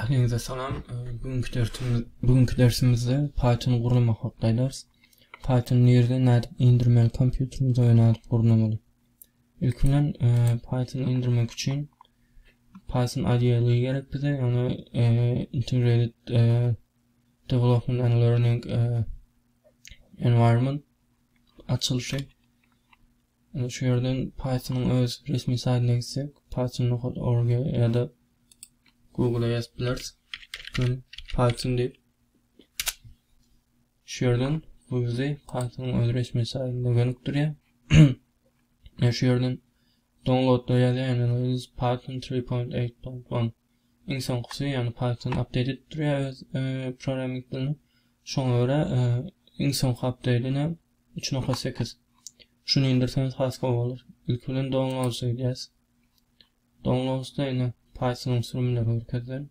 Ähliňize salam. Bugünkü dersimiz bugünkü dersimizde Python gurnamak hakda aýdarys. Python nirde nädip indirmeli kompýuterimize we nädip gurnamaly. Ilki bilen Python indirmek üçin Python IDLE gerek bize, ýagny Integrated Development and Learning Environment açylyşy. Indi şu ýerden Pythonyň öz resmi saýtyna gitsek, python.org ýa-da Google-a ýazyp bileris. Göni Python diýip. Şu ýerden bu bizi Pythonyň öz resmi saýtyna gönükdirýär. Ýa şu ýerden download-da ýazýar, ýagny Python 3.8.1 iň soňkusy, ýagny Python update edip durýar öz e, programming dilini. Şoňa görä e, iň soňky update-ine 3.8. Şuny indirseňiz has gowy bolar. Ilki bilen downloads-a gidýäs. Downloads-da ine Python-yň sürümleri görkezilen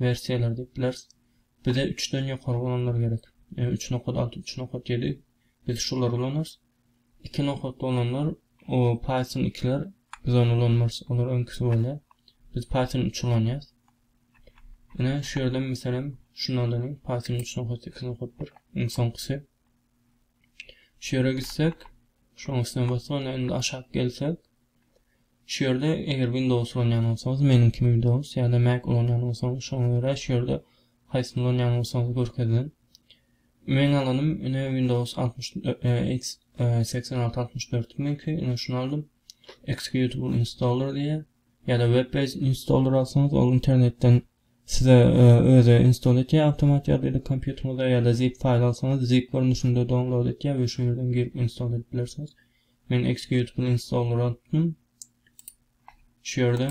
wersiýalar diýip bileris. Bize 3-den ýokary bolanlar gerek. E, 3.6, 3.7 biz şulary ulanarys. 2 nokatly bolanlar o Python 2-ler biz ony ulanmarys. Olar öňküsi bolýar. Biz Python 3 ulanýarys. Ine şu ýerden meselem şuny alalyň. Python 3.8.1 iň soňkusy. Şu ýere gitsek, şoň üstüne basyp, onda indi aşak gelsek, şu ýerde eger Windows ulanýan bolsaňyz, meniňki Windows ýa-da Mac ulanýan bolsaňyz, şoňa görä şu ýerde haýsyny ulanýan bolsaňyz görkezilen. Men alanym ine Windows 60 X 86 64 meňki, ine şuny aldym. Executable installer diýýär. Ýa-da web based installer alsaňyz, ol internetden Size özi install etýär awtomat ýagdaýda kompýuteriňize ýa-da zip faýl alsaňyz zip görnüşinde download etýär we şu ýerden girip install edip bilersiňiz. Men executable installer alypdym. Şu ýerde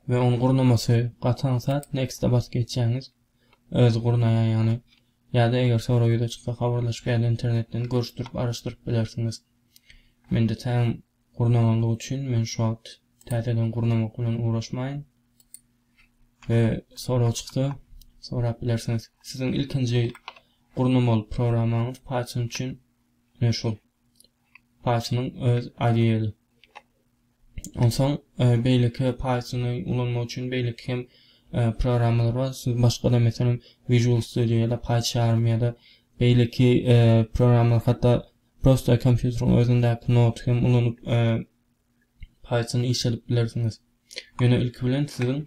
we ony gurnamasy gaty aňsat. Next-e basyp geçýäňiz. Özi gurnaýar ýagny. Ýa-da eger sorag ýüze çyksa habarlaşyp ýa-da internetden görüşdirip araşdyryp bilersiňiz. Mende tägin gurnalanlygy üçin men şu wagt täzeden gurnamak bilen uğraşmaýyn. We sorag çyksa sorap bilersiňiz. Siziň ilkinji gurnamaly programmaňyz Python üçin ine şul. Pythonyň öz IDE-li. Onsoň e, beýleki Pythony ulanmak üçin beýleki hem e, programmalar bar. Siz başga-da meselem Visual Studio ýa-da PyCharm ýa-da beýleki e, programmalar hatda Prosta kompýuteriň özündäki noty hem ulanyp Python işledip bilersiňiz. Ýöne ilki bilen siziň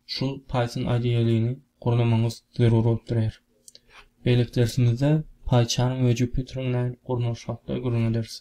şul Python IDE-ni gurnamagyňyz zerur bolup durýar. Beýleki dersimizde PyCharm we Jupyteriň nähili gurnalyşy hakda gürrüň ederis.